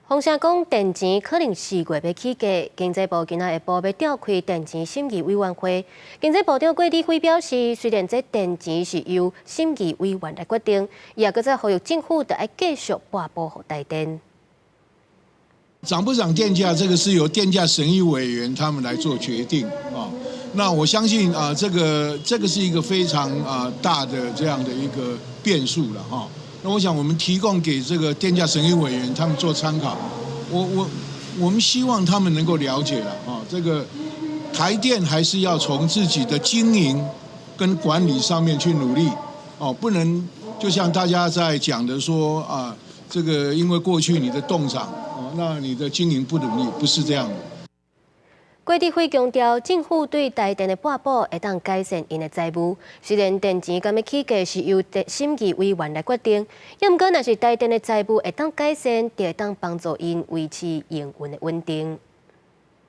風聲講電錢可能4月欲起價，經濟部今仔下晡欲召開電錢審議委員會。經濟部長郭禮輝表示，雖然這電錢是由審議委員來決定，伊也閣再呼籲政府著愛繼續撥補予台電。漲不漲電價，這個是由電價審議委員他們來做決定啊。那我相信啊，這個是一個非常大的這樣的一個變數了哈。那我想我們提供給這個電價審議委員他們做參考，我們希望他們能夠了解了啊，這個台電還是要從自己的經營跟管理上面去努力哦，不能就像大家在講的說啊，這個因為過去你的凍漲哦，那你的經營不努力，不是這樣的。郭禮輝強調，政府對台電的撥補會當改善𪜶的財務。雖然電錢敢欲起價是由審議委員來決定，猶毋過若是台電的財務會當改善，就會當幫助𪜶維持營運的穩定。